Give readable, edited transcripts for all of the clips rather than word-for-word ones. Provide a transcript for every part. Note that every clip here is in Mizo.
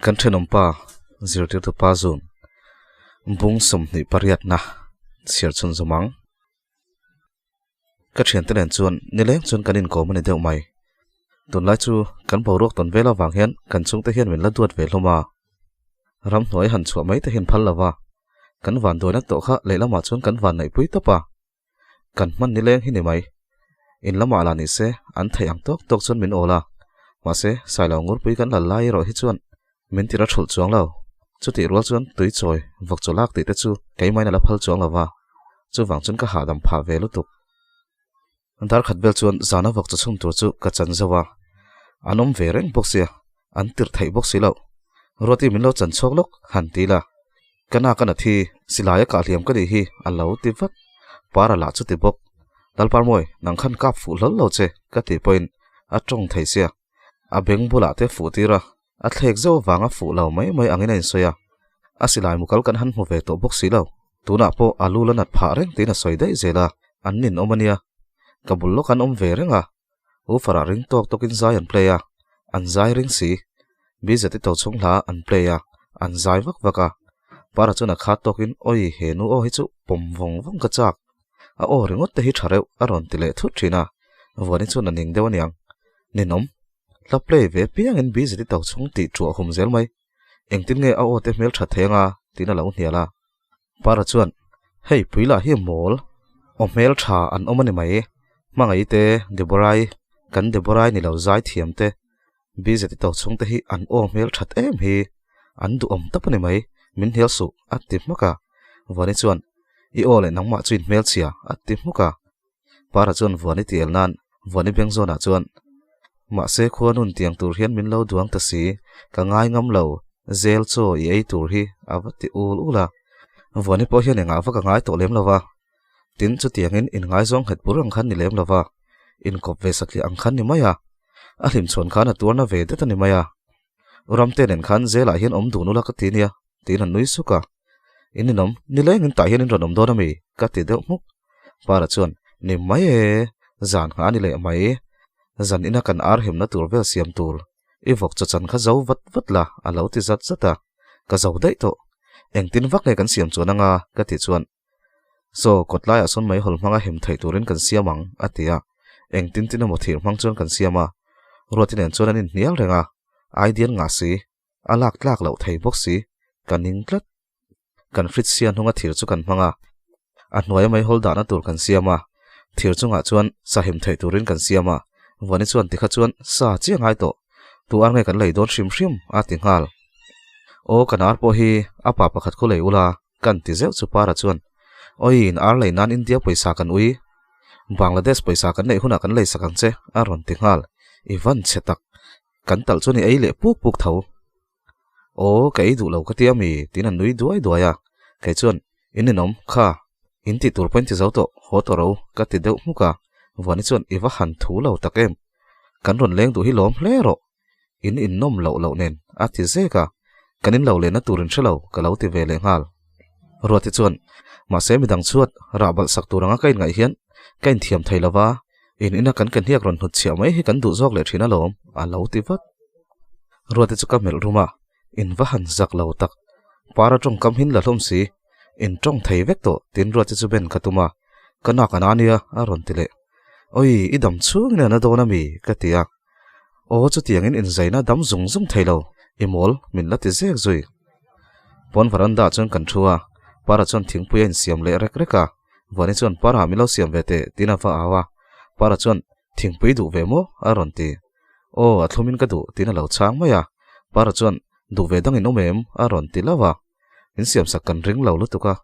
Kan thenawmpa zirtirtu pa zun bung 28na chhiar chhun zawm ang. Ka thiante nen chuan nileng chuan kan inkawm a ni deuh mai. Tunlai chu kan boruak tawn vel avang hian kan chhungte hian min la duat ve hlawm a. Ramhnuai han chhuah mai te hian phal lo va, kan vanduaina tawh kha lehlamah chuan kan vanneihpui tawp a. Kan hman nileng hi ni mai. In lamah lah ni se an theih ang tawk tawk chuan min awl a. Mahse, Sailo Ngurpui kan lal lai erawh hi chuan min tira thulh chuang lo. Chutih rual chuan tui chawi, vawk chaw lak tih te chu keimain a la phal chuang lo va. Chuvang chuan ka hahdam phah ve lutuk. Dar khat vel chuan zana vawk chaw chhum tur chu ka chan zauh a. An awm ve reng bawk sia, an tirh theih bawk si loh. Ruati min lo chan chhuak lawk, han ti la. Ka na ka na thi, silai a kah hliam ka nih hi, a lo ti vat. Para lah chu ti bawk. Lalparmawi, nang khan kap fuh hlawl lo che, ka tih pawhin a tawng thei sia. A beng bulah te fuh tir a, a thlek zeuh avanga fuh lo mai mai angin a insawi a. A silai mukal kan han hmu ve tawh bawk si lo. Tunah pawh a lu la nat phah reng tiin a sawi daih zel a, an ninawm a nia. Ka bul lawk an awm ve reng a, woofer ah ring tawk tawkin zai an play a, an zai ring si. BZ i to chhung hla an play a, an zai vak vak a. Para chuan a khat tawkin Oi he nu aw hi chu pawm vawng vawng ka chak. A aw ringawt te hi tha reuh a rawn ti leh thut thin a, Vuani chuan a ning deuh aniang. Ninawm. Hla play ve piangin BZ i to chhung tih thuah hum zel mai. Engtin nge a aw te hmel tha thei anga tiin a lo hnial a. Para chuan, Hei pui lah hi mawl, aw hmel tha an awm a ni mai. Hmangaih te, Deborah-i, kan Deborah-i ni lo zai thiam te, BZ i to chhung te hi an aw hmel that em hi, an duhawm tawp a ni mai, min hnial suh, a ti hmuk a. Vuani chuan, I aw leh nangmah chu in hmelchhia, a ti hmuk a. Para chuan Vuani ti el nan Vuani beng zawnah chuan, Mahse khua nun tiang tur hian min lo duang ta si, ka ngai ngam lo, zel chaw i ei tur hi a va ti ul ul a. Vuani pawh hian engah vak a ngai tawh lem lo va. Tin, chutiangin inngaizawng nghet bur ang khan ni lem lo va, inkawp ve satliah ang khan ni mai a. A hlimchhawn khan a tuarna ve det a ni mai a. Ramte nen khan zelah hian awm dun ula ka ti nia, tiin a nui suk a. In inawm, nileng in tah hian in rawn awm dawn a mi? ka ti deuh hmuk. Para chuan, Ni mai e, zan nghah a ni leh mai. Zan ina kan ar hemna tur vel siam tur, i vawk chaw chan kha zo vat vat la, a lo ti zat zat a. Ka zo daih tawh. Engtin vak nge kan siam chuan anga? ka ti chuan, Saw, kawt laiah sawn meihawl hmanga hem theih turin kan siam ang, a ti a. Engtin tin emaw thir hmang chuan kan siam a. Ruati nen chuan an inhnial reng a. Aidian ngah si, a lak tlak loh thei bawk si, ka ning tlat. Kan fridge sia hnunga thir chu kan hmang a. A hnuaia meihawl dahna tur kan siam a. Thir chungah chuan sa hem theih turin kan siam a. Vuani chuan tikha chuan sa chiah ngai tawh. Tu ar nge kan lei dawn hrim hrim, a ti nghal. Aw, kan ar pawh hi a pa pakhat khu lei ula, Kan ti zeuh chu Para chuan, Awi, in ar lei nan India pawisa kan ui. Bangladesh pawisa kan neih hunah kan lei sak ang che, a rawn ti nghal. I van chhe tak. Kan talh chuan i ei leh puk puk tho. Aw, ka ei duh lo ka ti a mi, tiin a nui duai duai a. Kei chuan, In ninawm, kha, in tih tur pawh in ti zo tawh, haw tawh ro, ka ti deuh hmuk a. Vuani chuan, I va han thu lo tak em. Kan rawn leng duh hi lawm hle rawh. In innawm loh loh nen a ti zek a, kan in lo lehna tur in hre lo ka lo ti ve leh nghal. Ruati chuan, Mahse midang chhuat rah balh sak tur anga ka inngaih hian ka inthiam thei lo va, in ina kan ke hniak rawn hnut chhiah mai hi kan duh zawk leh thin alawm a lo ti vat. Ruati chu ka melh rum a, in va han zak lo tak. Para tawngkam hin la hlawm si, in tawng thei vek tawh tiin Ruati chu ben ka tum a, ka nak a na nia a rawn ti leh. Awi, i dam chhungin a na dawn ami? ka ti a. Aw chutiangin inzaina dam zung zung thei lo, i mawl min la ti zek zui. Pawn veranda ah chuan kan thu a, Para chuan thingpui a insiam leh rek rek a, Vuani chuan Para min lo siam ve teh tiin a va au a, Para chuan thingpui duh ve maw a rawn ti. Aw a thlumin ka duh tiin a lo chhang mai a, Para chuan duh ve dangin awm em a rawn ti lo a, min siamsak kan ring lo lutuk a.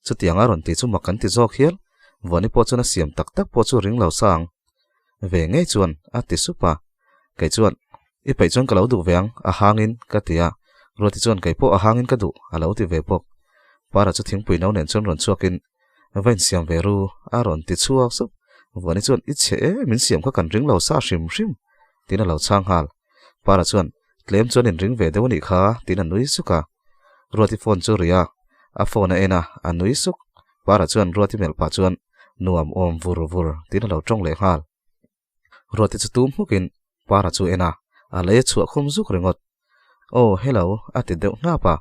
Chutiang a rawn ti chu mak kan ti zawk hial, Vuani pawh chuan a siam tak tak pawh chu ring lo sang ve ngei chuan a ti sup a. Kei chuan, I peih chuan ka lo duh ve ang, a hangin, ka ti a. Ruati chuan, Kei pawh a hangin ka duh, a lo ti ve bawk. Para chu thingpui no nen chuan rawn chhuakin, Va insiam ve ru, a rawn ti chhuak sup. Vuani chuan, I chhe e, min siam kha kan ring lo sa hrim hrim, tiin a lo chhang nghal. Para chuan, Tlem chuan in ring ve deuh a nih kha, tiin a nui suk a. Ruati phone chu ri a, a phone a en a, a nui suk. Para chuan Ruati melh pah chuan, Nuam awm vur vur, tiin a lo tawng leh nghal. Ruati chu tum hmukin Para chu en a, a lei a chhuah khum zuk ringawt. Aw, hello, a ti deuh hnap a.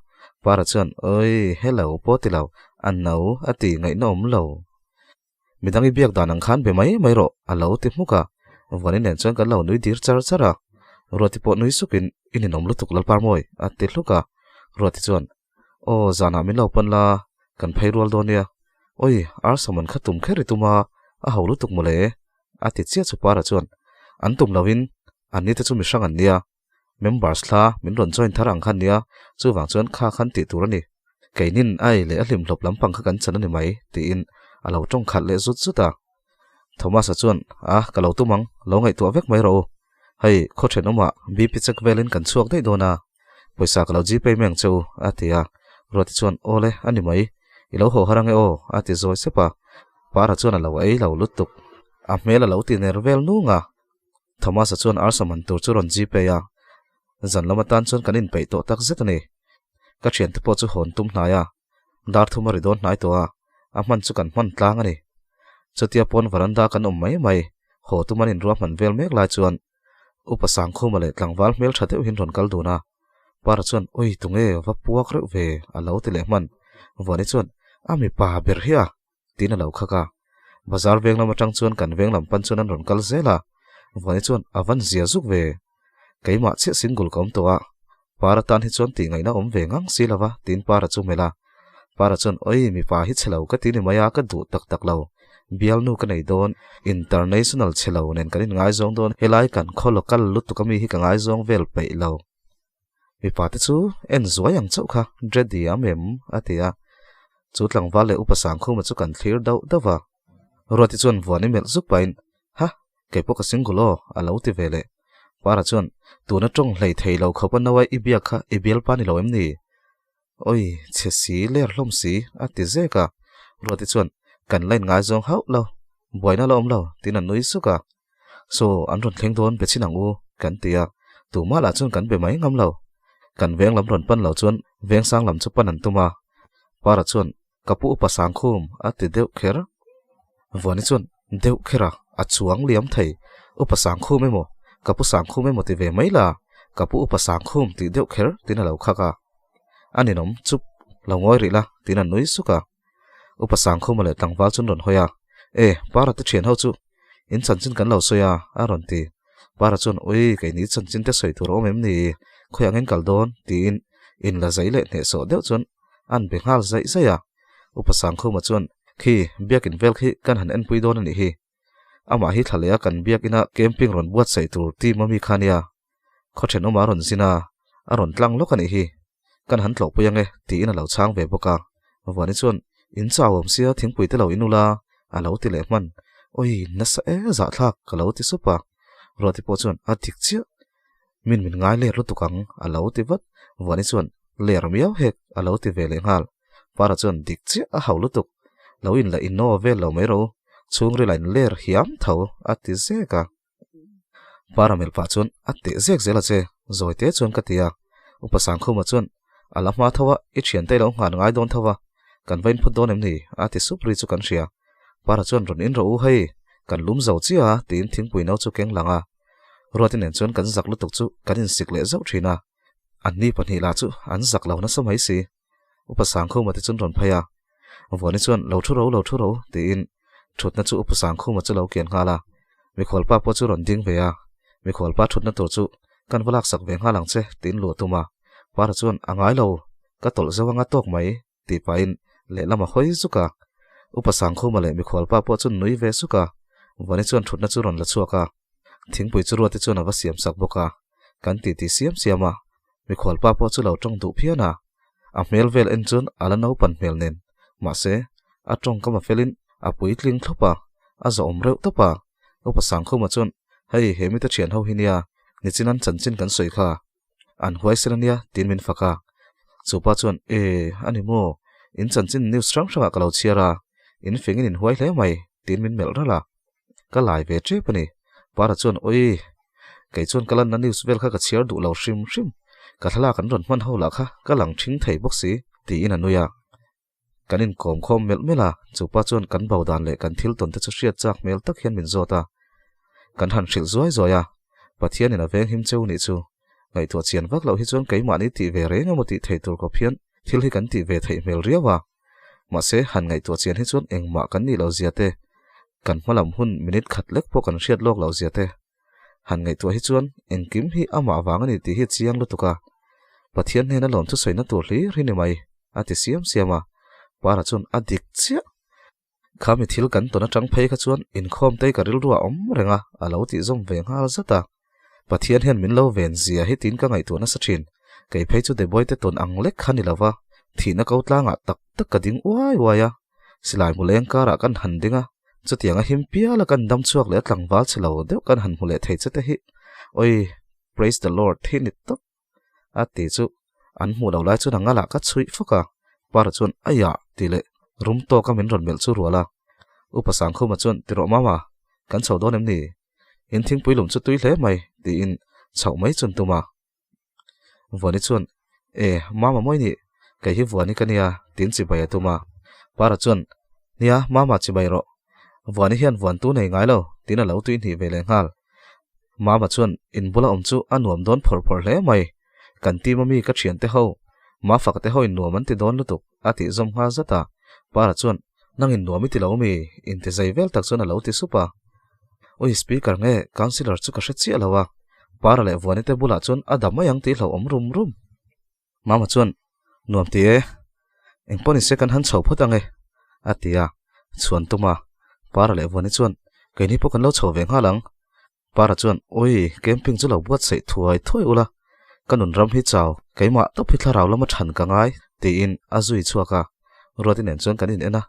Para chuan, Oi, hello pawh ti lo, a no a ti ngaihna awm lo. Midang i biak dan ang khan be mai mai rawh, a lo ti hmuk a. Vuani nen chuan kan lo nui dir char char a. Ruati pawh nui sukin, I ninawm lutuk Lalparmawi, a ti hluk a. Ruati chuan, Aw, zanah min lo pan la, kan phei rual dawn nia. Oi, arsa man kha tum kher i tum a, a ho lutuk mawle, a ti chiah chu Para chuan, An tum loin, an ni te chu mihrang an nia. Members thla min rawn join thar ang khan nia, chuvang chuan kha khan tih tur a ni. Keinin a ei leh a hlimhlawp lampang kha kan chan a ni mai, tiin a lo tawng khalh leh zut zut a. Thomas-a chuan, A, ka lo tum ang, lo ngaihtuah vek mai rawh u. Hei, khaw thenawmah BP check velin kan chhuak daih dawn a, pawisa ka lo gpay mai ang che u, a ti a. Ruati chuan, Aw le, a ni mai. I lo haw har ange aw, a ti zawi sep a. Para chuan a lo ei lo lutuk. A hmel a lo ti ner vel nung a. Thomas-a chuan arsa man tur chu rawn gpay a, zan lam atan chuan kan inpeih tawh tak zet a ni. Ka thiante pawh chu hawn tum hnai a, dar thum a ri dawn hnai tawh a, a hman chu kan hman tlang a ni. Chutia pawn varanda kan awm mai mai, haw tum an inruah hman vel mek lai chuan Upa Sangkhuma leh tlangval hmel tha deuhin rawn kal dun a. Para chuan, Ui, tunge va puak reuh ve, a lo ti leh hman. Vuani chuan, A mipa ber hi a! tiin a lo khak a. Bazar veng lam atang chuan kan veng lam pan chuan an rawn kal zel a, Vuani chuan a van zia zuk ve. Keimah chiah single ka awm tawh a, Para tan hi chuan tih ngaihna awm ve ngang si lova tiin Para chu melh a. Para chuan Oi mipa hi chhe lo ka ti ni mai a, ka duh tak tak lo. Bialnu ka nei dawn, international chhe lo nen kan inngaizawng dawn, helai kan khaw local lutuk ami hi ka ngaizawng vel peih lo. Mipa te chu en zuai ang chauh kha, Dredy am em? a ti a. Chu tlangval leh upa Sangkhuma chu kan thlir dauh dauh va. Ruati chuan vuan i melh zuk pahin, Ha, kei pawh ka single aw, a lo ti ve leh. Para chuan, Tuna tawng hlei thei lo khawpa naua i biak kha i bialpa ni lo em ni? Oi, chhe si, ler hlawm si, a ti zek a. Ruati chuan, Kan la inngaizawng hauh lo, buaina la awm lo, tiin a nui suk a. Saw, an rawn thleng dawn be chin ang u, kan ti a. Tumah lah chuan kan be mai ngam lo. Kan veng lam rawn pan lo chuan veng sang lam chu pan an tum a. Para chuan, Ka pu upa Sangkhum, a ti deuh kher. Vuani chuan, Deuh kher a, a chuang liam thei. Upa Sangkhum emaw, ka pu Sangkhum emaw ti ve mai la, ka pu upa Sangkhum tih deuh kher tiin a lo khak a. A ninawm chup, lo ngawi rih la, tiin a nui suk a. Upa Sangkhuma leh tlangval chuan rawn hawi a, E, Para te thian ho chu in chanchin kan lo sawi a, a rawn ti. Para chuan, Ui, keini chanchin te sawi tur a awm em ni? Khawi angin kal dawn? tiin in la zai leh hnehsawh deuh chuan an be nghal zaih zaih a. Upa Sangkhuma chuan, Khi, biakin vel khi kan han enpui dawn a nih hi. Amah hi thla leh a kan biakina camping rawn buatsaih tur team ami kha nia. Khaw thenawmah a rawn zin a, a rawn tlang lawk a nih hi. Kan han tlawhpui ange, tiin a lo chhang ve bawk a. Vuani chuan, In chau awm sia, thingpui te lo in ula, a lo ti leh hman. Oi, nasa e, zahthlak, ka lo ti sup a. Ruati pawh chuan, A dik chiah. Min min ngai ler lutuk ang, a lo ti vat. Vuani chuan, Ler miau hek, a lo ti ve leh nghal. Para chuan, Dik chiah, a hau lutuk. Lo in la innaw vel lo mai ro. Chhungril a in ler hiam tho, a ti zek a. Para melh pah chuan a teh zek zel a che, zawi te chuan ka ti a. Upa Sangkhuma chuan, A la hma tho a, i thiante i lo nghah ngai dawn tho a, kan va inphut dawn em ni? a ti sup ri chu kan hria. Para chuan rawn in rawh u hei, kan lum zo chiah a tiin thingpui no chu keng lang a. Ruati nen chuan kan zak lutuk chu kan insik leh zauh thin a. Anni pahnih lah chu an zak lo nasa mai si. Upa Sangkhuma te chuan rawn phei a, Vuani chuan lo thu ro lo thu ro tiin thutna chu Upa Sangkhuma chu lo kian nghal a, mikhualpa pawh chu rawn ding ve a, mikhualpa thutna tur chu kan va laksak ve nghal ang che tiin luh a tum a, Para chuan a ngai lo, ka tawlh zeuh anga tawk mai tih pahin lehlam a hawi zuk a, Upa Sangkhuma leh mikhualpa pawh chu nui ve suk a, Vuani chuan thutna chu rawn la chhuak a, thingpui chu Ruati chuan a va siam sak bawk a, kan titi siam siam a, Mikhualpa pawh chu lo tawng duh phian a, a hmel vel en chuan a la naupan hmel nen. Mahse, a tawngkam a felin a puitling thlawp a, a zawhawm reuh tawp a. Upa Sangkhuma chuan, Hei, he mite thian ho hi nia, nichin an chanchin kan sawi kha. An huaisen a nia, tiin min fak a. Chupa chuan, E, a ni maw? In chanchin news hrang hrangah ka lo chhiar a, in fingin in huai hle mai, tiin min melh ralh a. Ka lai ve tep a ni. Para chuan, Oi! Kei chuan ka lanna news vel kha ka chhiar duh lo hrim hrim. Ka thlalak an rawn hman ho lah kha ka lang thing thei bawk si, tiin a nui a. Kan inkawm khawm melh melh a, chupa chuan kan bo dan leh kan thil tawn te chu hriat chak hmel tak hian min zawt a. Kan han hrilh zuai zuai a, Pathianin a veng him cheu nih chu. Ngaihtuah chian vak loh hi chuan keimahni tih ve reng emaw tih thei tur kawp hian thil hi kan tih ve theih hmel riau a. Mahse, han ngaihtuah chian hi chuan engmah kan nih loh zia te, kan hmalam hun minute khat lek pawh kan hriat lawk loh zia te, han ngaihtuah hi chuan engkim hi amah vang a ni tih hi chiang lutuk a. Pathian hnena lawm thusawina tur hlir hi ni mai, a ti siam siam a. Para chuan a dik chiah. Kha mi thil kan tawn atang phei kha chuan inkhawm te ka rilru a awm reng a, a lo tih zawm ve nghal zat a. Pathian hian min lo ven zia hi tiin ka ngaihtuah nasa thin. Kei phei chu Deboi te tawn ang lek kha ni lo va, thihna ko tlangah tak tak ka ding uai uai a. Silai hmu leng karah kan han ding a, chutianga him piala kan dam chhuak leh a tlangval chhe lo deuh kan han hmu leh thei che te hi. Oi, praise the Lord hi ni tawp. A ti chu an hmuh lo lai chuan a ngalah ka chhuih fawk a, Para chuan Aiah! tih leh rum tawka min rawn melh chu rual a. Upa Sangkhuma chuan Tirawh mama, kan chho dawn em ni? In thingpui lum chu tui hle mai tiin chhoh mai chun tum a. Vuani chuan E, mama mawi nih, kei hi Vuani ka nia tiin chibai a tum a. Para chuan Nia, mama chibai rawh. Vuani hian vuan tu nei ngai lo tiin a lo tui hnih ve leh nghal. Mama chuan in bula awm chu a nuam dawn phawrh phawrh hle mai. Kan team ami ka thiante ho, Mafaka te ho in nuam an ti dawn lutuk a tih zawm nghal zat a. Para chuan Nang in nuam i ti lo mi? Inti zai vel tak chuan a lo ti sup a. Ui speaker nge councillor chu ka hre chiah lo a. Para leh Vuani te bulah chuan a dam mai ang tih hlauhawm rum rum. Mama chuan, Nuam ti e, engpawh ni se kan han chho phawt ang e, a ti a. Chhuan tum a, Para leh Vuani chuan, Keini pawh kan lo chho ve nghal ang. Para chuan, Ui, camping chu lo buatsaih thuai thuai ula, ka nun ram hi chau, keimah tawp hi thlarau lama than ka ngai, tiin a zui chhuak a. Ruati nen chuan kan in en a,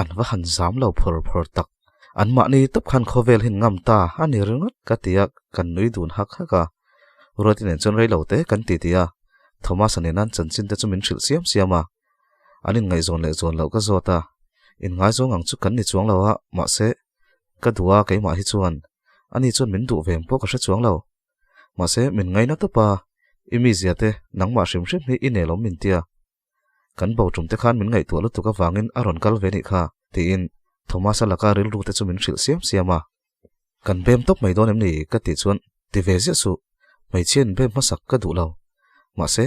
an va han zam lo phawr phawr tak. Anmahni tawp khan khawvel hin ngam ta a ni ringawt ka ti a, kan nui dun hak hak a. Ruati nen chuan rei lo te kan ti ti a, Thomas-a nena an chanchin te chu min hrilh siam siam a. An inngaihzawn leh zawn loh ka zawt a, inngaizawng ang chu kan ni chuang lo a, mahse, ka duh a keimah hi chuan ani chuan min duh veng pawh ka hre chuang lo. Mahse, min ngaina tawp a, i mizia te nangmah hrim hrim hi i nelawm min tia. Kan bo tum te khan min ngaihtuah lutuk avangin a rawn kal ve nih kha, tiin Thomas-a laka rilru te chu min hrilh siam siam a. Kan bem tawp mai dawn em ni? ka tih chuan ti ve ziah suh, hmeichhia in bem hmasak ka duh lo. Mahse,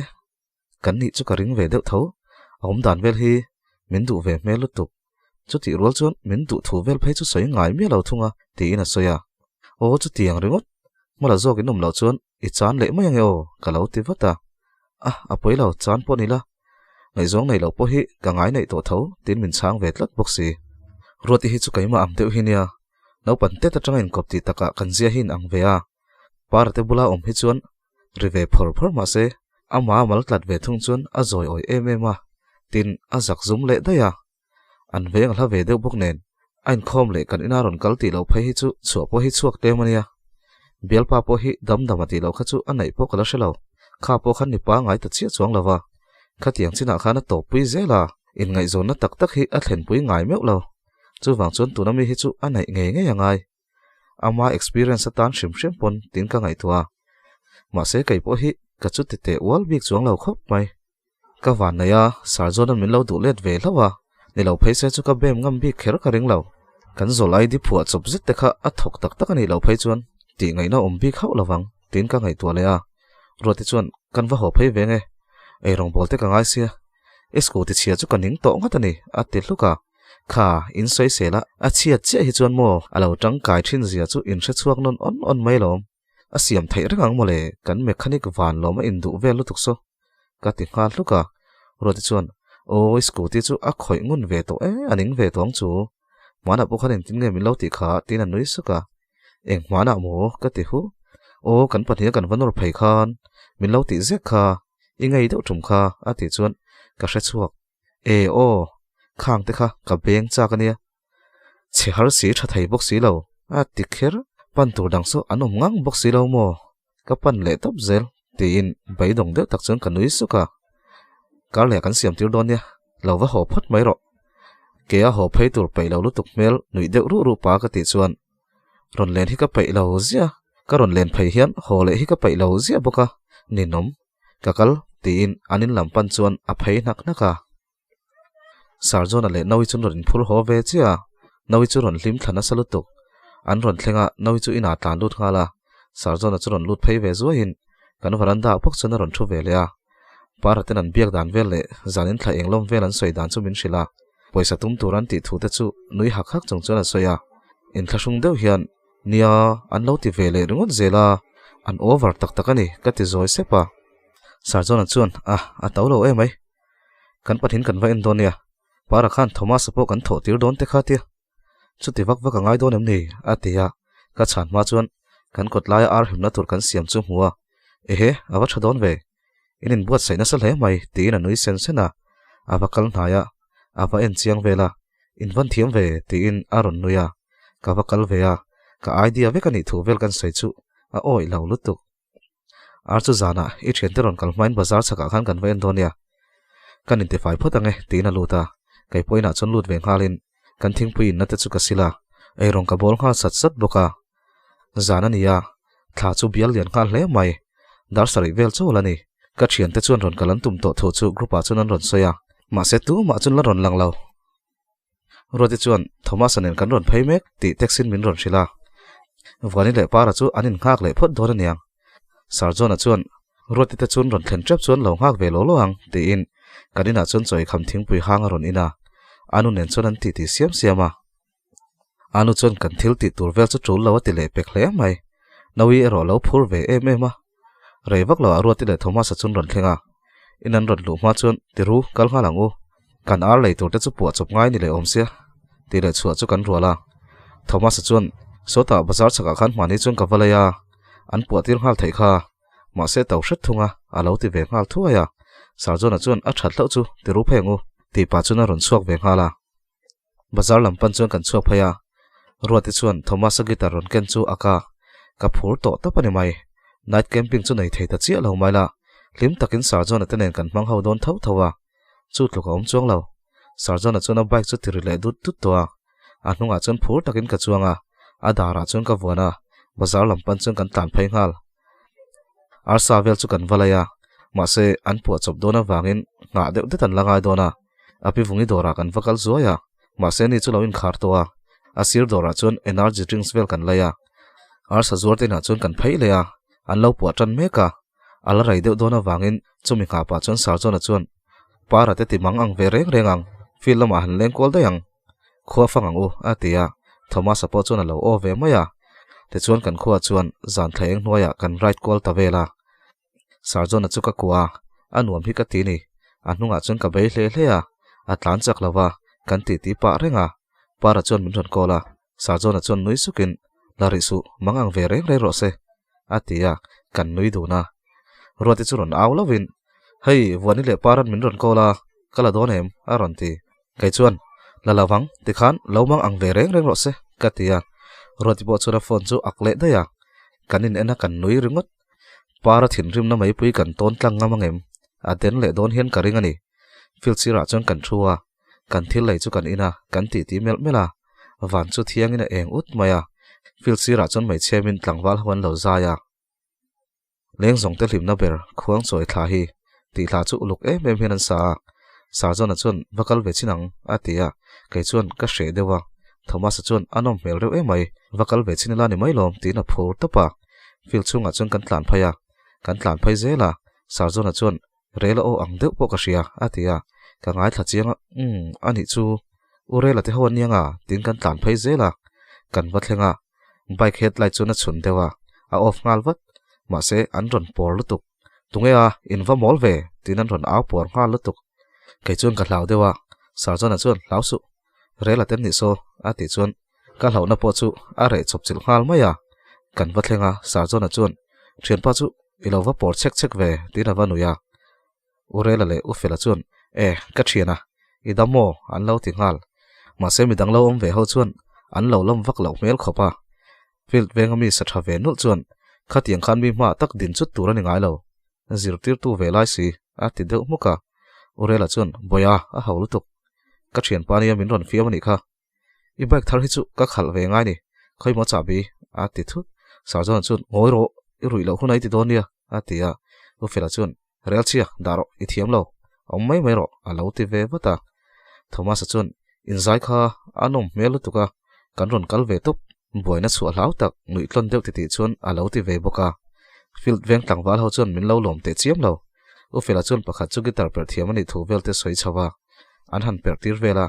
kan nih chu ka ring ve deuh tho, a awm dan vel hi min duh ve hmel lutuk. Chutih rual chuan min duh thu vel phei chu sawi ngai miah lo thung a, tiin a sawi a. Aw chutiang ringawt, hmala zawk in awm loh chuan i chan leh mai ange aw, ka lo ti vat a. A, a pawi lo, chan pawh ni la. Ngaihzawng nei loh pawh hi ka ngai neih tawh tho, tiin min chhang ve tlat bawk si. Ruati hi chu keimah ang deuh hi nia, naupang tet atanga inkawp tih takah kan zia hi in ang ve a. Para te bula awm hi chuan ri ve phawr phawr mah se, ama mal tlat ve thung chuan a zawi awi em em a, tin a zak zum leh daih a. An veng a hla ve deuh bawk nen, a inkhawm leh kan ina rawn kal tih loh phei hi chu chhuah pawh hi chhuak tlem a nia. Bialpa pawh hi dam dam a tih loh kha chu a neih pawh ka la hre lo, kha pawh khan mipa ngai ta chiah chuang lo va, khatiang chinah khan a tawppui zel a, inngaihzawnna tak tak hi a thlenpui ngai meuh lo. Chuvang chuan tuna mi hi chu a neih ngei ngei a ngai. Ama experience atan hrim hrim pawn tin ka ngaihtuah a, mahse kei pawh hi ka chu ti teh ual bik chuang lo khawp mai. Ka van nei a, Sir John-a'n min lo duh let ve hlauh a, ni lo phei se chu ka bem ngam bik kher ka ring lo. Kan zawl ID phuah chawp zet te kha a thawk tak tak a nih loh phei chuan tih ngaihna awm bik hauh lovang tiin ka ngaihtuah leh a. Ruati chuan kan va haw phei ve nge, eirawngbawl te ka ngai sia, i scooty chhia chu ka ning tawh ngawt a ni a ti hluk a. Kha, in sawi sel a, a chhiat chiah hi chuan maw a lo tangkai thin zia chu in hre chhuak nawn awn awn mai lawm. A siam theih reng ang mawle, kan mechanic van lawm a induh vel lutuk saw. Ka ti nghal hluk a, Ruati chuan, Aw, i scooty chu a khawih ngun ve tawh e, a ning ve tawh ang chu. Hmanah pawh khan engtin nge min lo tih kha, tiin a nui suk a. Eng hmanah maw? ka ti hu. Aw, kan pahniha kan va nawr phei khan min lo tih zek kha, i ngei deuh tum kha, a tih chuan ka hre chhuak. E aw, khang te kha ka beng chak a nia. Chhe har si tha thei bawk si lo, a ti kher. Pan tur dang saw an awm ngang bawk si lo maw? Ka pan leh tawp zel, tiin beidawng deuh tak chuan ka nui suk a. Karleh kan siam tir dawn nia, lo va haw phawt mai rawh. Ke a haw phei tur peih lo lutuk hmel nuih deuh ruh ruh pa ka tih chuan rawn len hi ka peih lo zia. Ka rawn len phei hian haw leh hi ka peih lo ziah bawk a, ninawm ka kal tiin an in lam pan chuan a phei hnak hnak a. Sir John-a leh Naui chu an rawn inphur haw ve chiah a, Naui chu rawn hlim thla nasa lutuk. An rawn thleng a, Naui chu inah tlan lut nghal a, Sir John-a chu rawn lut phei ve zuaiin kan veranda ah bawk chuan a rawn thu ve leh a. Para ten an biak dan vel leh zan in thla eng lawm vel an sawi dan chu min hrilh a, pawisa tum tur an tih thu te chu nui hak hak chung chuan a sawi a. Inthlahrung deuh hian Nia, an lo ti ve leh ringawt zel a, an over tak tak a ni, ka ti zawi sep a. Sir John-a chuan, Ah, a to lo em ai. Kan pathin kan va en dawn nia. Para khan Thomas-a pawh kan thawh tir dawn te kha tia. Chuti vak vak a ngai dawn em ni? a ti a, ka chhan hma chuan kan kawt laia ar hlimna tur kan siam chu hmu a, Ehe, a va tha dawn ve. In inbuatsaih nasa hle mai, tiin a nui sen sen a. A va kal hnai a, a va en chiang vel a, In van thiam ve, tiin a rawn nui a. Ka va kal ve a, ka idea vek a nih thu vel kan sawi chu a awih lo lutuk. Ar chu zanah i thiante rawn kal hmain bazar chhakah khan kan va en dawn nia. Kan intifai phawt ang e, tiin a lut a. Kei pawh inah chuan lut ve nghalin kan thingpui inna te chu ka sil a, eirawng ka bawl nghal sat sat bawk a. Zan a ni a, thla chu bial lian nghal hle mai. Dar sarih vel chawl a ni. Ka thiante chuan rawn kal an tum tawh thu chu group ah chuan an rawn sawi a, mahse tumah chuan la rawn lang lo. Ruati chuan Thomas-a nen kan rawn phei mek tih taxi-in min rawn hrilh a. Vuani leh Para chu an innghak leh phawt dawn a niang. Sir John-a chuan Ruati te chun rawn thlen tep chuan lo nghak ve lo lo ang tiin kan inah chuan chawi kham thingpui hang a rawn in a. A nu nen chuan an titi siam siam a. A nu chuan kan thil tih tur vel chu tul lo a ti leh pek hle mai. Naui erawh lo phur ve em em a. Rei vak lo ah Ruati leh Thomas-a chun rawn thleng a. In an rawn luh hma chuan Tiru, kal nghal ang u. Kan ar lei tur te chu puah chawp ngai ni leh awm sia tih leh chhuah chu kan rual a. Thomas-a chuan Sawtah bazar chhakah khan hmahni chuan ka va lei a, an puah tir nghal theih kha. Mahse to hret thung a, a lo ti ve nghal thuai a. Sir John-a chuan a that hlauh chu Tiru phei ang u tih pah chuan a rawn chhuak ve nghal a. Bazar lam pan chuan kan chhuak phei a, Ruati chuan Thomas-a guitar rawn ken chu a ka ka phur tawh tawp a ni mai. Night camping chu nei thei ta chiah lo mai la, hlim takin Sir John-a te nen kan hmang ho dawn tho tho a, chu tluk a awm chuang lo. Sir John-a chuan a bike chu ti ri leh dut dut tawh a, a hnungah chuan phur takin ka chuang a, a darah chuan ka vuan a, bazar lam pan chuan kan tlan phei nghal. Arsa vel chu kan va lai a, mahse an puah chawp dawn avangin nghah deuh det an la ngai dawn a. A pi vungi dawrah kan va kal zuai a, mahse ni chu lo inkhar tawh a, a sir dawrah chuan energy drinks vel kan lei a. Arsa zuar te inah chuan kan phei leh a, an lo puah tan mek a, a la rei deuh dawn avangin chumi nghah pah chuan Sir John-a chuan Para te ti mang ang ve reng reng ang, field lamah han leng kual daih ang, khua fang ang u a ti a, Thomas-a pawh chuan a lo aw ve mai a. Tichuan kan khuaah chuan zan thla eng hnuaiah kan ride kual ta vel a. Sir John-a chu ka kuah a, a nuam hi ka ti ni. A hnungah chuan ka bei hle hle a, a tlan chak lo va, kan titi pah reng a. Para chuan min rawn call a, Sir John-a chuan nui sukin, La rih suh, mang ang ve reng reng rawh se, a ti a, kan nui dun a. Ruati chu rawn au lovin, Hei, Vuani leh Para'n min rawn call a, ka la dawn em? a rawn ti. Kei chuan, La lo vang, tikhan lo mang ang ve reng reng rawh se, ka ti a. Ruati pawh chuan a phone chu ak leh daih a, kan in en a kan nui ringawt. Para thinrimna meipui kan tawn tlang ngam angem? A den leh dawn hian ka ring a ni. Field sirah chuan kan thu a, kan thil lei chu kan in a, kan titi melh melh a. Van chu thiangin a eng ut mai a, field sirah chuan hmeichhiamin tlangval ho an lo zai a. Leng zawng te hlimna ber khuang chawi thla hi tih hla chu uluk em em hian an sa a. Sarjona chuan va kal ve chin ang a ti a, kei chuan ka hreh deuh a. Thomas-a chuan a nawm hmel reuh em mai, va kal ve chin ila ni mai lawm tiin a phur tawp a. Field chhungah chuan kan tlan phei a, kan tlan phei zel a, Sarjona chuan Rel a aw ang deuh pawh ka hria a ti a, ka ngaithla chiang a, umm a nih chu U Rela te ho an niang a tiin kan tlan phei zel a, kan va thleng a, bike headlight chuan a chhun deuh a, a off nghal vat, mahse an rawn pawr lutuk, tunge a in va mawl ve tiin an rawn au pawr nghal lutuk, kei chuan ka hlau deuh a, Sarjona chuan hlau suh Rel a tem nih saw a tih chuan ka hlauhna pawh chu a reh chawp chilh nghal mai a, kan va thleng a, Sarjona chuan thianpa chu i lo va pawr chek chek ve tiin a va nui a, U Rela leh U Fela chuan e ka thian a, i dam maw an lo ti nghal, mahse midang lo awm ve ho chuan an lo lawm vak loh hmel khawp a, field venga mi sa tha ve nulh chuan khatiang khan mi hma tak din chut tur a ni ngai lo, zirtirtu ve lai si a ti deuh hmuk a, U Rela chuan Bawia a ho lutuk. Ka thianpa nia min rawn fiam a nih kha. I bike thar hi chu ka khalh ve ngai ni, khawimaw chahbi a ti thut. Sarjona chuan, Ngawi rawh, i ruih loh hun a i ti dawn nia, a ti a. U Fela chuan, Rel chhia, dah rawh, i thiam lo, awm mai mai rawh, a lo ti ve vat a. Thomas-a chuan, Inzai kha a nawm hmel lutuk a, kan rawn kal ve tawp, buaina chhuah hlau tak nuih tlawn deuh titih chuan a lo ti ve bawk a. Field veng tlangval ho chuan min lo lawm teh chiam lo. U Fela chuan pakhat chu guitar perh thiam a nih thu vel te sawi chho a, an han perh tir vel a.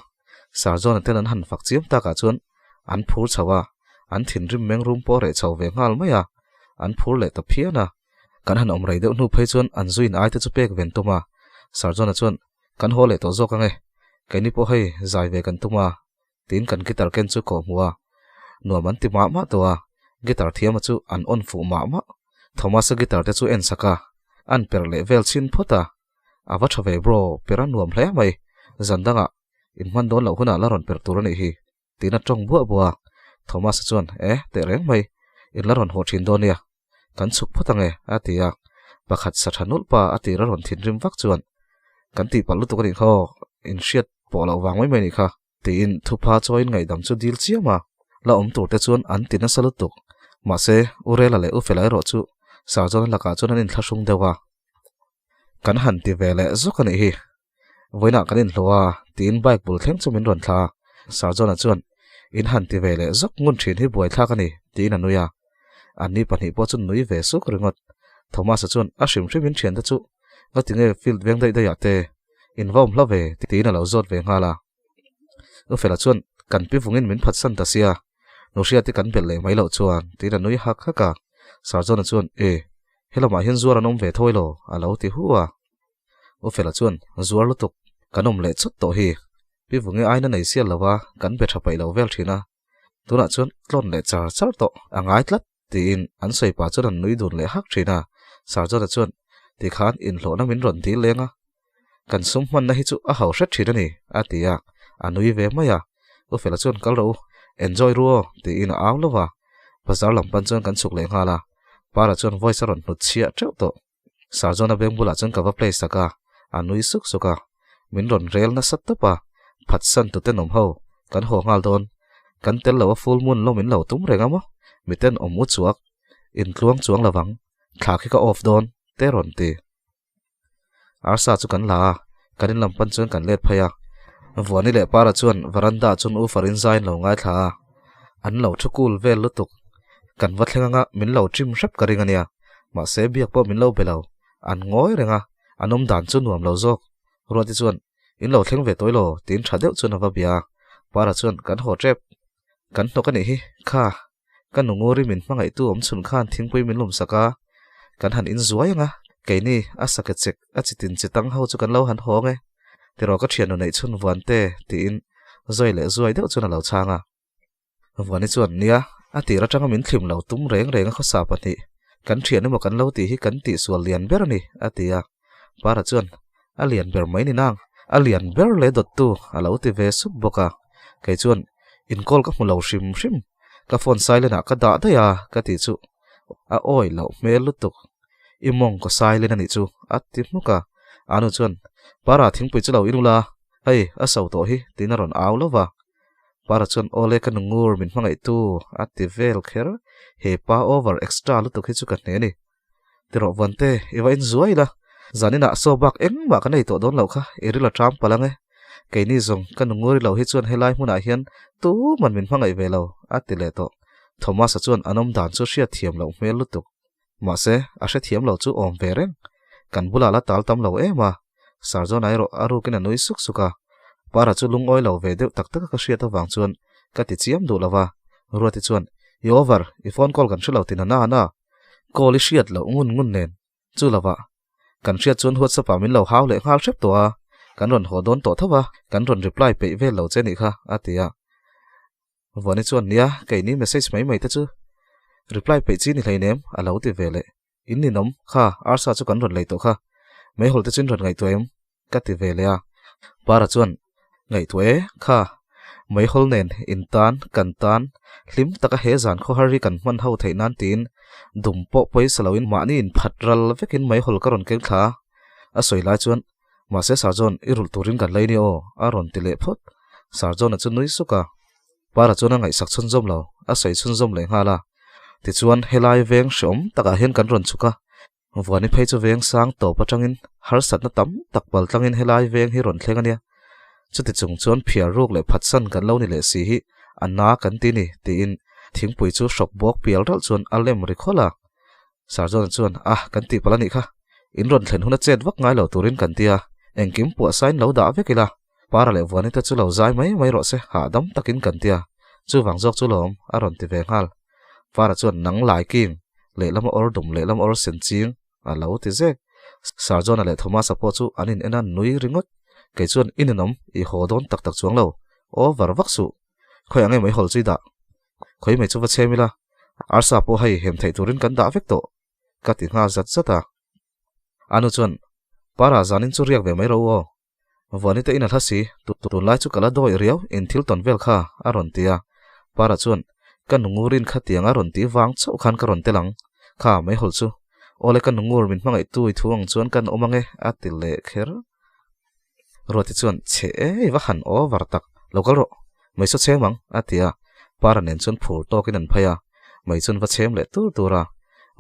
Sir John-a ten an han fak chiam takah chuan an phur chho a, an thinrim meng rum pawh reh chho ve nghal mai a, an phur leh ta phian a. Kan han awm rei deuh hnu phei chuan an zuin ai te chu pek ven tum a, Sir John-a chuan, Kan haw leh tawh zawk ang e, keini pawh hei zai ve kan tum a, tiin kan guitar ken chu kawh hmuh a, nuam an ti mah mah tawh a, guitar thiama chu an on fuh mah mah. Thomas-a guitar te chu en sak a, an perh leh vel chhin phawt a, A va tha ve bro, per a nuam hle mai, zan dangah in hman dawn loh hunah la rawn per tur a nih hi, tiin a tawng buah buah a. Thomas-a chuan, E, teh reng mai, in la rawn haw thin dawn nia, kan chhuk phawt ang e, a ti a. Pakhat sa tha nulh pa a tir a rawn thinrim vak chuan, Kan tihpalh lutuk a nih kha aw, in hriat pawh loh vang mai mai a nih kha, tiin thupha chawiin ngaihdam chu dil chiam a, la awm tur te chuan an ti nasa lutuk. Mahse, U Rela leh U Fela erawh chu Sarjona lakah chuan an inthlahrung deuh a. Kan han ti ve leh zawk a nih hi. Vawiinah kan inhlawh a, tiin bike bul thleng chu min rawn thla a. Sarjona chuan, In han ti ve leh zawk ngun thin hi buaithlak a ni, tiin a nui a. Anni pahnih pawh chu nui ve suk ringawt. Thomas-a chuan a hrim hrimin thiante chu, Ngatinge field veng daih daihah te in va awm hla ve? tiin a lo zawt ve nghal a. U Fela chuan, Kan pi vungin min phatsan ta sia, nu hriati kan belh leh mai loh chuan, tiin a nui hak hak a. Sarjona chuan, E, helamah hian zuar an awm ve thawi lo, a lo ti hu a. U Fela chuan, Zuar lutuk, kan awm leh chawt tawh hi. Pi vungi aina nei sial lova kan be tha paih lo vel thin a, tunah chuan tlawn leh char char tawh a ngai tlat, tiin an sawi pah chuan an nui dun leh hak thin a. Sarjona chuan, Tikhan inhlawhna min rawn dil leng a, kan sum hmanna hi chu a ho hret thin a ni, a ti a, a nui ve mai a. U Fela chuan, Kal rawh u, enjoy ru aw, tiin a au lo va. Bazar lam pan chuan kan chhuk leh nghal a, Para chuan voice a rawn hnut chhiah teuh tawh. Sarjona beng bulah chuan ka va play sak a, a nui suk suk a. Min rawn rel nasa tawp a, phatsan tu tenawm ho, kan haw nghal dawn. Kan tel lo a full moon lo min lo tum reng a maw? Mi tenawm u chuak, in tluang chuang lo vang, thla khi ka off dawn, te rawn ti. Arsa chu kan la a, kan in lam pan chuan kan let phei a. Vuani leh Para chuan veranda ah chuan U Farin zaiin lo ngaithla a, an lo thu kul vel lutuk. Kan va thleng anga min lo trim hrep ka ring a nia. Mahse biak pawh min lo be lo. An ngawi reng a, an awm dan chu nuam lo zawk. Ruati chuan, In lo thleng ve tawi lo, tiin tha deuh chuan a va bia a. Para chuan, Kan haw tep. Kan hnawk a nih hi. Kha, ka nu nguri min hmangaihtu awm chhun khan thingpui min lum sak a. Kan han inzuai ang a, keini a sake chek a chitin chi tang ho chu kan lo han hawng e. Tiraw ka thiannu neih chhun vuan te, tiin zawi leh zuai deuh chuan a lo chhang a. Vuani chuan, Nia, a tir atanga min thlim lo tum reng reng a khawsa pahnih, kan thian emaw kan lo tih hi kan tihsual lian ber a ni, a ti a. Para chuan, A lian ber mai ni nang, a lian ber leh dawttu, a lo ti ve sup bawk a. Kei chuan, In call ka hmu lo hrim hrim, ka phone silent ah ka dah daih a, ka tih chu a awi loh hmel lutuk. I mawng ka silent a nih chu, a ti hmuk a. Anu chuan, Para, thingpui chu lo in ula, hei, a so tawh hi, tiin a rawn au lo va. Para chuan awle ka nu ngur min hmangaihtu a ti vel kher, he pa over extra lutuk hi chu ka hne ni. Tirawh Vante, i va inzuai la, zaninah saw bak engmah ka nei tawh dawn loh kha, i ril a ṭam palh ang e. Keini zawng ka nu nguri lo hi chuan helai hmunah hian tuman min hmangaih ve lo, a ti leh tawh. Thomas-a chuan an awm dan chu hriat thiam loh hmel lutuk. Mahse, a hrethiam lo chu awm ve reng. Kan bulah la tal tam lo em a. Sarjona erawh a rukin a nui suk suk a. Para chu lungawi lo ve deuh tak tak a ka hriat avang chuan ka ti chiam duh lo va. Ruati chuan, I over, i phone call kan hre lo ti na na na. Call i hriat loh ngun ngun nen. Chu lovah, kan hriat chuan WhatsApp ah min lo hau leh nghal hrep tawh a, kan rawn haw dawn tawh tho va, kan rawn reply peih vel lo che nih kha, a ti a. Vuani chuan, Nia, keini message mai mai te chu reply peih chi ni hleinem, a lo ti ve leh. In ninawm, kha, arsa chu kan rawn lei tawh kha. Meihawl te chu in rawn ngaihtuah em? Ka ti ve leh a. Para chuan, Ngaihtuah e, kha, meihawl nen in tan, kan tan, hlim taka he zan khawhar hi kan hman ho theih nan tiin dum pawh pawisa loin mahni in phat ral vekin meihawl ka rawn keng thla a. A sawi lai chuan, Mahse Sarjon, i rulh turin kan lei ni aw, a rawn ti leh phawt. Sarjon-a chu nui suk a. Para chuan a ngaihsak chhunzawm lo, a sawi chhunzawm leh nghal a. Tichuan, helai veng hreawm takah hian kan rawn chhuk a, Vuani phei chu veng sang tawp atangin harsatna tam tak pal tlangin helai veng hi rawn thleng a nia. Chuti chung chuan phiar ruk leh phatsan kan lo ni leh si hi a na kan ti ni, tiin thingpui chu hrawk bawk pial ralh chuan a lem ri khawlh a. Sarjona chuan, A, kan tih palh a nih kha. In rawn thlen huna chet vak ngai lo turin kan ti a, engkim puahsain lo dah vek ila, Para leh Vuani te chu lo zai mai mai rawh se, hahdam takin kan ti a, chuvang zawk chu lawm, a rawn ti ve nghal. Para chuan, Nang lai king, lehlam a awr dum lehlam awr sen ching, a lo ti zek. Sarjona leh Thomasa pawh chu an in en a nui ringawt. Kei chuan, I ninawm, i haw dawn tak tak chuang lo, over vak suh. Khawi ang em i hawl chu i dah? Khawi mai chu va chhem ila, arsa pawh hei hem theih turin kan dah vek tawh, ka ti nghal zat zat a. Anu chuan, Para zanin chu riak ve mai ro aw. Vuani te in a hla si, tunlai chu ka la dawi riau in thil tawn vel kha, a rawn ti a. Para chuan, Ka nungurin khatiang a rawn ti vang chauh khan ka rawn tel ang. Kha, meihawl chu. Awle ka nungur min hmangaihtu i thu ang chuan kan awm ange, a ti leh kher. Ruati chuan, Chhe e, i va han over tak, lo kal rawh, mei saw chhem ang, a ti a. Para nen chuan phur tawkin an phei a, mei chuan va chhem leh tur tur a.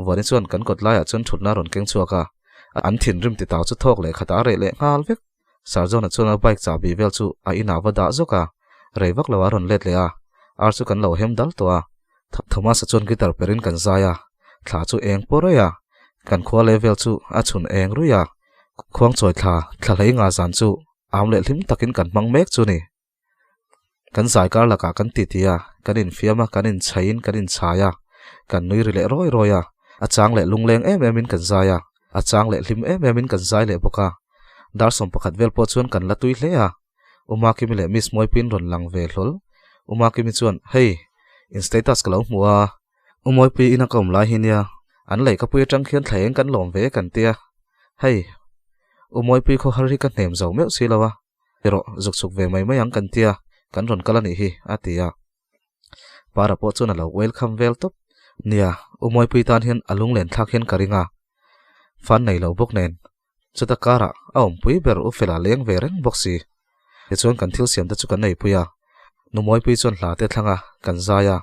Vuani chuan kan kawt laiah chuan thutna a rawn keng chhuak a, an thinrim ti tau chu thawk leh khatah a reh leh nghal vek. Sarjona chuan a bike chahbi vel chu a inah va dah zawk a, rei vak lo a rawn let leh a, ar chu kan lo hem dal tawh a. Thomas-a chuan guitar perin kan zai a, thla chu eng pawh raih a, kan khua leh vel chu a chhun eng ruih a, khuangchawi thla thla hlei nga zan chu am leh hlim takin kan hmang mek chu ni. Kan zai kar lakah kan titi a, kan infiam a, kan inchhaiin kan inchhai a, kan nui ri leh rawi rawi a, a chang leh lungleng em emin kan zai a, a chang leh hlim em emin kan zai leh bawk a. Dar 11 vel pawh chuan kan la tui hle a, Umakimi leh Miss Mawipuiin rawn lang ve hlawl. Umakimi chuan, Hei, in status ka lo hmu a, Umawipui ina ka awm lai hi nia, an lehkhapui atang khian thla eng kan lawm ve kan tia. Hei, Umawipui khawhar hi ka hnem zo meuh si lo a, erawh zuk chhuk ve mai mai ang kan tia, kan rawn kal a nih hi, a ti a. Para pawh chuan a lo welcome vel tawp. Nia, Umawipui tan hian a lunglen thlak hian ka ring a, fan nei lo bawk nen, Chuta karah a awmpui ber u Fela leng ve reng bawk si. Tichuan kan thil siam te chu kan neipui a, Numawipui chuan hla te thlang a, kan zai a.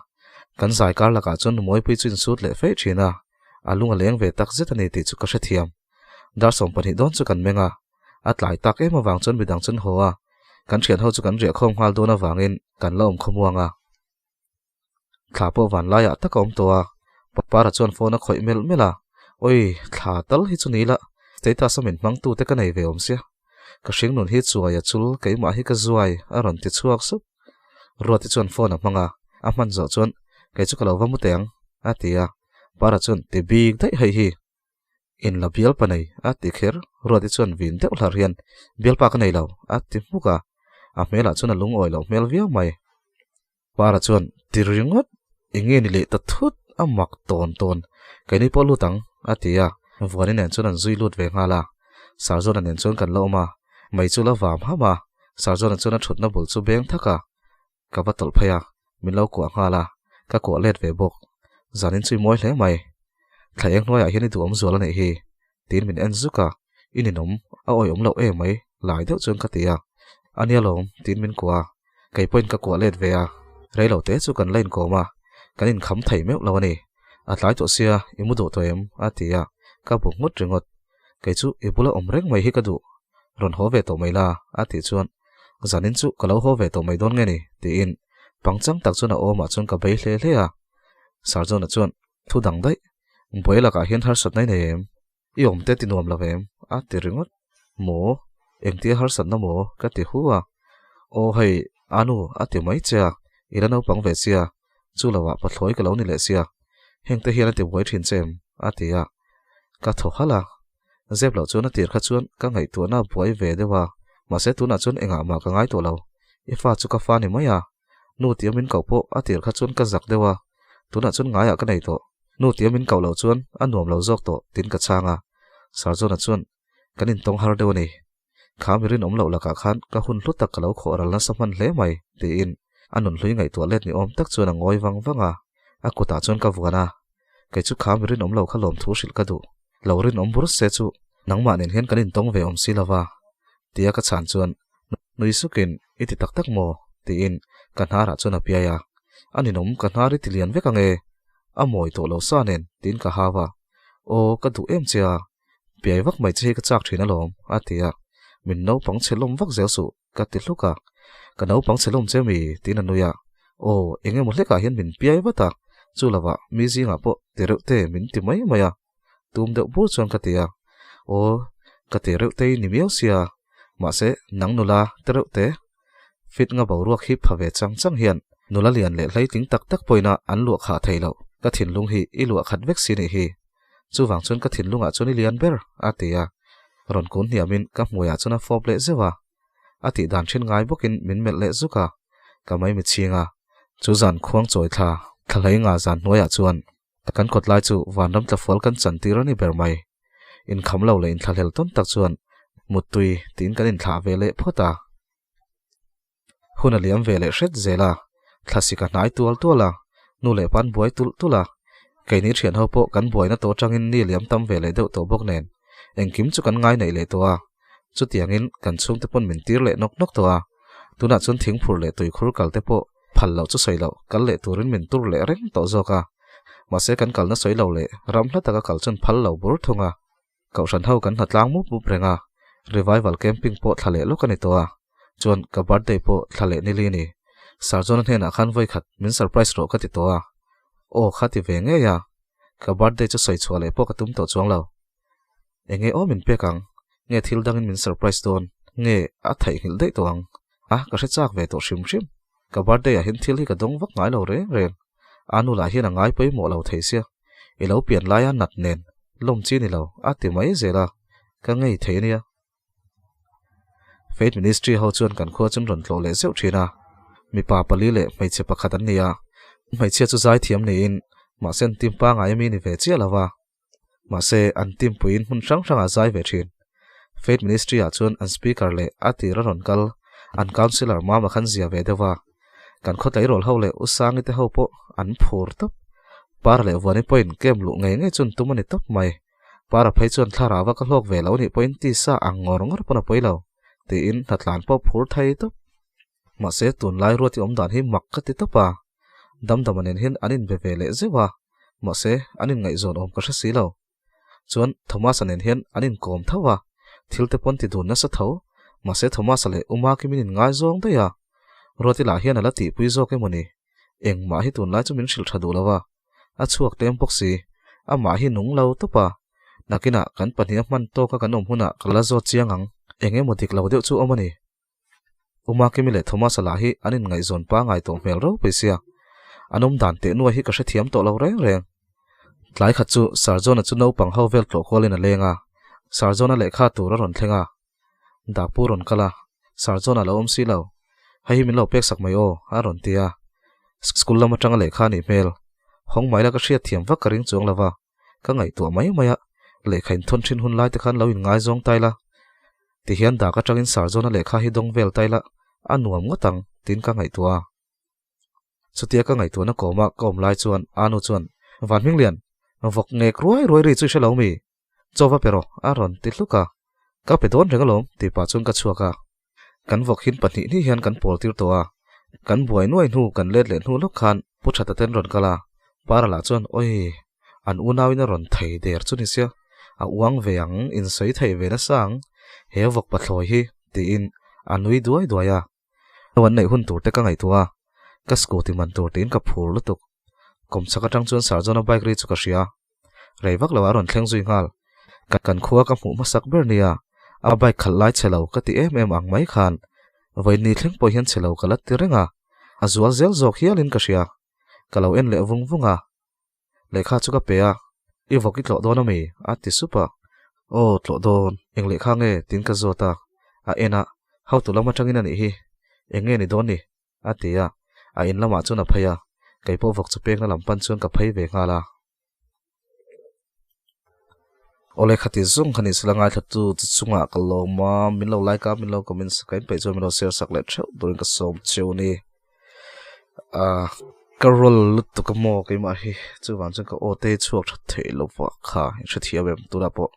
Kan zai kar lakah chuan Numawipui chu insut leh feih thin a, a lung a leng ve tak zet a ni tih chu ka hrethiam. Dar 20 dawn chu kan meng a, a tlai tak em avang chuan midang chu an haw a, kan thian ho chu kan riah khawm nghal dawn avangin kan la awm khawmuang a. Thla pawh van laiah tak a awm tawh a, Para chuan phone a khawih melh melh a, Oi, thla tal hi chu ni la, status a min hmang tute ka nei ve awm sia. Ka hring nun hi chuai a chul, keimah hi ka zuai, a rawn ti chhuak sup. Ruati chuan phone a hmang a, a hman zawh chuan, Kei chu ka lo va mu teh ang, a ti a. Para chuan, Ti bik daih hei hi. In la bialpa nei, a ti kher. Ruati chuan vin deuh hlar hian, Bialpa ka nei lo, a ti hmuk a. A hmelah chuan a lungawi loh hmel viau mai. Para chuan, Ti ringawt, eng nge ni leh ta thut a mak tawn tawn, keini pawh lut ang, a ti a, Vuani nen chuan an zui lut ve nghal a. Sarzawna nen chuan kan la awm a, mei chu la vam ham a, Sarzawna chuan a thutna bul chu beng thak a, ka va tawlh phei a, min lo kuah nghal a, ka kuah let ve bawk. Zanin chu i mawi hle mai. Thla eng hnuaiah hian i duhawm zual a neih hi, tiin min en zuk a, i ninawm, a awihawm loh em mai, lai deuh chuan ka ti a, a nia lawm, tiin min kuah a, kei pawhin ka kuah let ve a, rei lo te chu kan la inkawm a, kan inkham thei meuh lo a ni, a tlai tawh sia, i mu duh tawh em? a ti a, ka bu nghut ringawt, kei chu i bula awm reng mai hi ka duh, rawn haw ve tawh mai la, a tih chuan, zanin chu ka lo haw ve tawh mai dawn nge ni? tiin pangchang tak chuan a awmah chuan ka bei hle hle a, Sarjona chuan, Thu dang daih, buai lakah hian harsatna i nei em? I awm te ti nuam lo em? A ti ringawt. Maw? Engtia harsatna maw? Ka ti hu a. Aw hei, Anu, a ti mai che a, i la naupang ve sia, chu loah pathlawi ka lo ni leh sia. Heng te hian a ti buai thin che em? A ti a. Ka thaw halh a. Zep loh chuan a tir kha chuan ka ngaihtuahna a buai ve deuh a, mahse tunah chuan engah mah ka ngai tawh lo. I fa chu ka fa ni mai a, Nu tia min koh pawh a tir kha chuan ka zak deuh a, tunah chuan ngaiah ka nei tawh. Nu tia min koh loh chuan a nuam lo zawk tawh tiin ka chhang a. Sarjona chuan, Kan intawng har deuh a ni. Kha mi rinawm loh lakah khan ka hun hlu tak ka lo khawh ral nasa hman hle mai, tiin a nunhlui ngaihtuah let ni awm tak chuan a ngawi vang vang a. A kutah chuan ka vuan a, Kei chu kha mi rinawm lo kha lawmthu hrilh ka duh. Lo rinawm bur se chu nangmah nen hian kan intawng ve awm si lova, tia ka chhan chuan nui sukin i ti tak tak maw? tiin ka hnarah chuan a piai a. A ninawm ka hnar i ti lian vek ange. A mawi tawh lo sa nen, tiin ka hau a. Aw, ka duh em che a, piai vak mai che hi ka chak thin alawm, a ti a. Min naupang chhe lawm vak zel suh, ka ti hluk a. Ka naupang chhe lawm che mi? tiin a nui a. Aw, eng emaw hlekah hian min piai vat a, chu lovah mi zingah pawh ti reuh te min ti mai mai a. Tum deuh bur chuan ka ti a. Aw, ka ti reuh te i ni miau sia, mahse nang nula te reuh te Fit nga boruak hi pha ve chang chang hian nula lian leh hleitling tak tak pawhin a an luah khah thei loh. Ka thinlung hi i luah khat vek si nih hi. Chuvang chuan ka thinlungah chuan i lian ber, a ti a. Rawn kun hniamin ka hmuiah chuan a fawp leh zeuh a. A tih dan thin ngai bawkin min melh leh zuk a. Ka mai mitchhing a. Chu zan khuang chawi thla, thla hlei nga zan hnuaiah chuan kan kawt lai chu vanram tlafual kan chan tir a ni ber mai. Inkham lo leh inthlahlel tawn tak chuan muttui tiin kan inthlah ve leh phawt a. Hun a liam ve leh hret zel a, thlasik a hnai tual tual a, nu leh pan buai tulh tulh a. Keini thian ho pawh kan buaina tawh atangin ni liam tam ve leh deuh tawh bawk nen, engkim chu kan ngai neih leh tawh a. Chutiangin kan chhungte pawn min tir leh nawk nawk tawh a, tunah chuan thingphur leh tuikhur kal te pawh phal loh chu sawi loh, kal leh turin min tur leh reng tawh zawk a. Mahse kan kalna sawi lo leh ram hla taka kal chuan phal lo bur thung a. Kohhran ho kan hnatlang mup mup reng a, revival camping pawh thla leh lawk a ni tawh a, chuan ka birthday pawh thla leh nili a ni. Sir John-a hnenah khan vawi khat min surprise rawh ka ti tawh a, aw kha ti ve ngei a, ka birthday chu sawi chhuah leh pawh ka tum tawh chuang lo. Enge aw min pek ang? Nge thil dangin min surprise dawn? Nge a theihnghilh daih tawh ang? A, ka hre chak ve tawh hrim hrim. Ka birthday ah hian thil hi ka dawng vak ngai lo reng reng. A nu lah hian a ngai pawimawh lo thei sia. I lo pian laia nat nen lawm chi ni lo a ti mai zel a, ka ngei thei ania. Faith Ministry ho chuan kan khua chuan rawn tlawh leh zeuh thin a. Mipa pali leh hmeichhe pakhat an ni a. Hmeichhia chu zaithiam niin mahse an team pangai ami ni ve chiah lo va. Mahse, an team puiin hmun hrang hrangah zai ve thin. Faith Ministry ah chuan an speaker leh a tir a rawn kal, an councillor mama khan zia ve deuh a. Kan khaw tleirawl ho leh U Sangi te ho pawh an phur tawp. Para leh Vuani pawhin camp luh ngei ngei chu an tum a ni tawp mai. Para phei chuan thlarau a ka hlawk ve lo nih pawhin tisa ang ngawr ngawr pawn a pawi lo, tiin hnatlan pawh phur thei tawp. Mahse, tunlai ruati awm dan hi mak ka ti tawp a. Damdama nen hian an inbe ve leh zeuh a, mahse, an inngaihzawn awm ka hre si lo. Chuan, Thomas-a nen hian an inkawm tho a, thil te pawn ti dun nasa tho, mahse Thomas-a leh U Maki min inngaizawng daih a. Ruati lah hian a la tihpui zawk emaw ni? Engmah hi tunlai chu min hrilh tha duh lo a, a chhuak tlem bawk si, amah hi nung lo tawp a. Nakinah kan pahniha hman tawka kan awm hunah ka la zawt chiang ang, eng emaw dik lo deuh chu awm a ni. Umakimi leh Thomas-a lah hi an inngaihzawn pangai tawh hmel ropui sia, an awm dan teh nuai hi ka hrethiam tawh lo reng reng. Tlai khat chu Sir John-a chu naupang ho vel tlawh kualin a leng a, Sir John-a lehkha tur a rawn thleng a. Dapu rawn kal a, Sir John-a lo awm si lo. Hei hi min lo pek sak mai aw, a rawn ti a. School lam atanga lehkha a nih hmel. Hawng mai la ka hriatthiam vak ka ring chuang lo va. Ka ngaihtuah mai mai a, lehkha inthawn thin hun lai te khan lo inngaizawng tai la. Tihian dak atangin Sarzawna lehkha hi dawng vel tai la, a nuam ngawt ang, tiin ka ngaihtuah a. Chutia ka ngaihtuahna kawma ka awm lai chuan Anu chuan, Vanhminglian, vawk ngek ruai ruai ri chu i hre lo mi? Chaw va pe rawh, a rawn ti hluk a. Ka pe dawn reng alawm, tih pah chuan ka chhuak a. Kan vawk hin pahnih hnih hian kan pawl tir tawh a, kan buai nuai hnu kan let leh hnu lawk khan Pu Thata ten rawn kal a, Para lah chuan Awi, an unauin a rawn thei der chu ni sia, a uang ve ang, insawi thei ve nasa ang, he vawk pathlawi hi, tiin a nui duai duai a. An neih hun tur te ka ngaihtuah a, ka scooty man tur tiin ka phur lutuk. Kawmchhak atang chuan Sarjona bike ri chu ka hria. Rei vak lo a rawn thleng zui nghal. Kan khua ka hmuh hmasak ber nia, a bike khalh lai chhe lo ka ti em em ang mai khan vawiin ni thleng pawh hian chhe lo ka la ti reng a, a zual zel zawk hialin ka hria. Ka lo en leh vung vung a. Lehkha chu ka pe a, I vawk i tlawh dawn ami? a ti sup a. Aw, tlawh dawn. Eng lehkha nge? tiin ka zawt a. A en a, Hotu lam atangin a nih hi. Eng nge ni dawn ni? a ti a. A in lamah chuan a phei a, kei pawh vawk chu pekna lam pan chuan ka phei ve nghal a. Awle khati zawng kha ni sela ngaithla tu chu chungah ka lawm a, min lo like a, min lo comment sak a, in peih chuan min lo share sak leh theuh turin ka sawm cheu a ni. Ah ka roll lutuk a maw keimah hi chuvang chuan ka aw te chhuak tha theih lo va kha in hrethiam em tunah pawh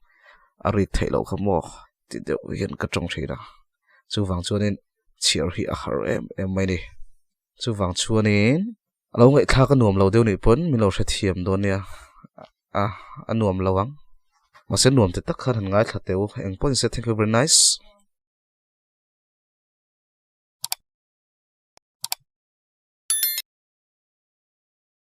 a rik theih loh kha maw ti deuh hian ka tawng thin a chuvang chuanin chhiar hi a har em em mai a ni chuvang chuanin. A lo ngaihthlak a nuam lo deuh nih pawn min lo hrethiam dawn nia a a nuam lo ang. Mahse nuam ti tak khan han ngaithla teh u. Engpawh ni se thank you very nice.